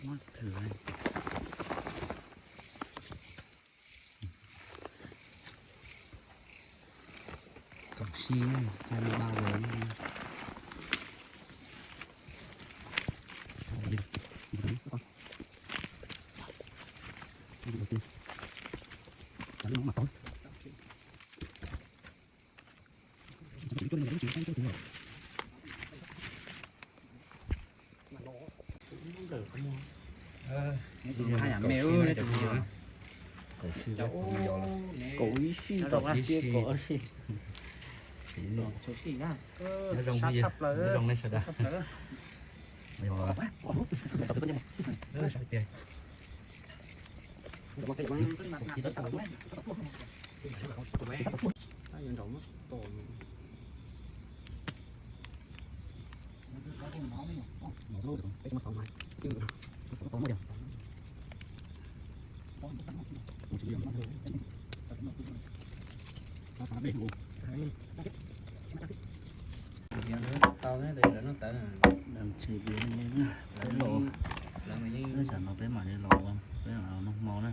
Muab thử. Còng si, hai mươi ba giờ. Hai yam me ub, cov ub, kaum ib sij, kaum ib sij, kaum ib sij. Nyob zoo, nyob zoo nej sawv daws. Tau, lawv noj tawv. Lawv los, lawv mas yeej, lawv tsam no peb mam li los, peb mam los noj hmo na.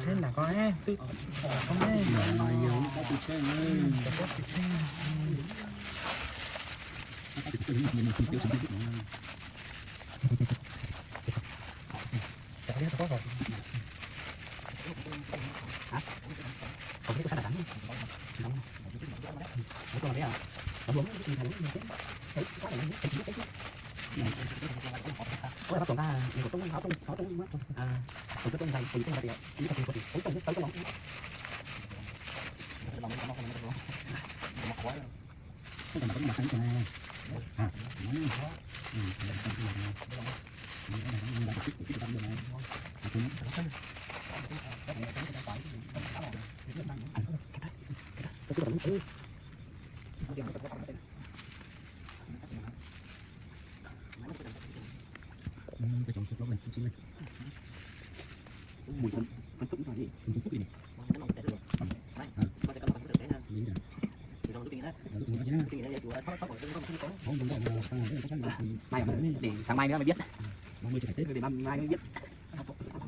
Thế là có, ê, tôi có, có tôi chết nữa. Mai, để sáng mai nữa mày biết. Để mai mai mới biết.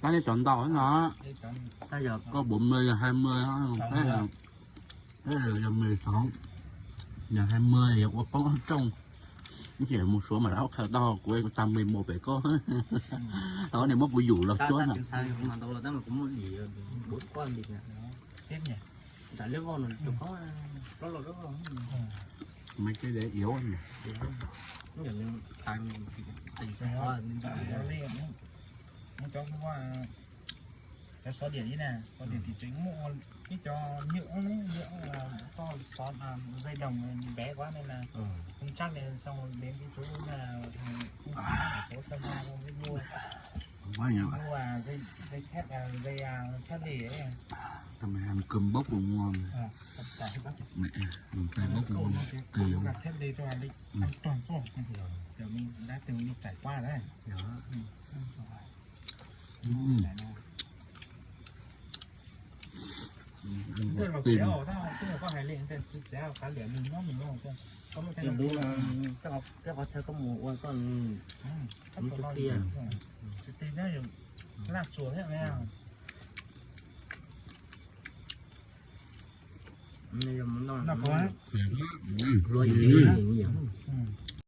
Tab nej cov ntau no, yog koj bốn mươi, yog hai mươi, yog mười sáu. Yog hai mươi yog ua poob ob rooj, ces mus Suav mas lawv khaws tau kuv tag mười một pem koj. Tau nej muab kuv yum los cuab na. Mas cái để yếu nhỉ. Cov xov điện ib na, xov điện thì chính mua ib cov nhựa ốm, nhựa ốm là có xó dây đồng bé quá nên là không chắc nên xong rồi đến cái chỗ là cũng xó ở chỗ Sơn La không biết mua. Mua à, dây, dây thép à, dây à, thép lì ấy. Tao mày ăn cơm bốc của ngon. À, tập tại Bắc. Mẹ, mình tay bốc của ngon. Cái cơm nó sẽ cơm gạt thép lì cho đi ăn toàn rồi. Kiểu mình đã từng đi trải qua đấy. Đó. Ừ. Ăn Tức là gọt kéo tim. Tao tức là có hài luyện, tức là kéo khá luyện mình nó mình luôn. Có một cái Chứ đúng là các học các khóa thơ có mùa ua con Các mình cậu thực lo gì hiện. Thực tế nó là lạ chùa thế này. Này là món ngon. Nó có ấy. Lúa gì nhiều. Ừ.